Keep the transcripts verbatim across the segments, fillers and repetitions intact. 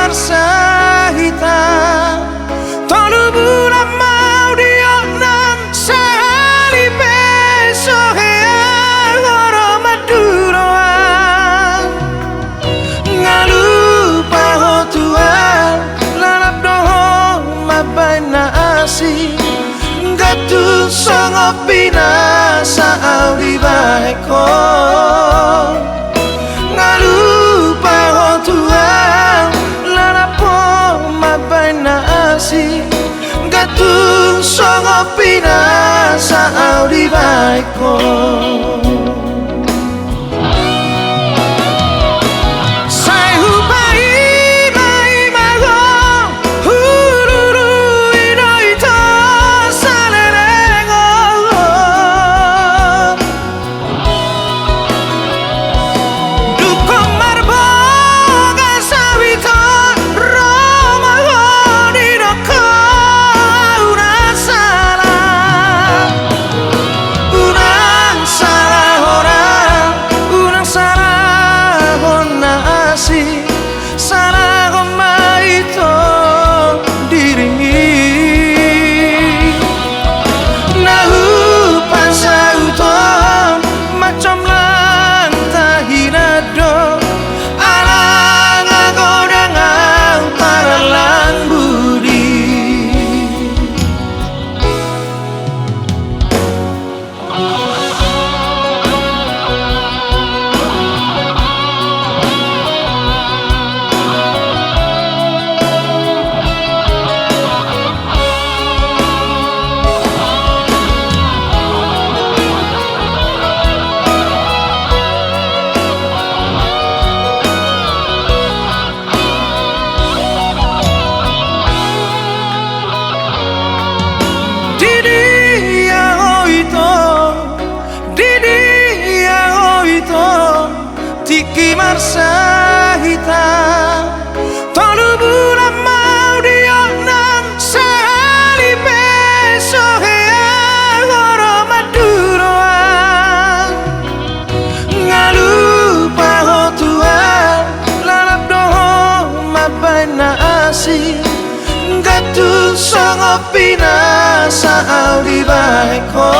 Marsahit tolu bulan ma au di on, nang sahali pe so hea ho ro mandulohon. Nga lupa ho Tuhan, lalap do ho mambaen na asing. Nga tung songon pinasa au dibaen ho. Nga lupa ho Tuhan, lalap ho mambaen na asing. Nga tung songon pinasa au dibaen ho. Sai hupaima-ima ho, hulului do ito saleleng on. Dung ho marbogas au ito, ro ma ho nidok ho, unang sala. Unang salahon au, unang salahon na asing, salahon ma ito diringmi. Na hupasaut on, mansai lam tahinan do, ala nga godang au parallan budi. Di dia ho ito, di dia ho ito, tingki marsahit. Tolu bulan ma au di on, nang sahali pe so hea ho ro mandulohon. Nga lupa ho Tuhan, lalap do ho mambaen na asing. Nga tung songon pinasa au dibaen ho.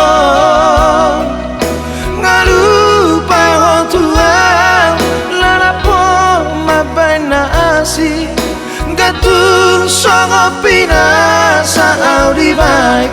Nga lupa ho Tuhan, lalap ho mambaen na asing. Nga tung songon pinasa au dibaen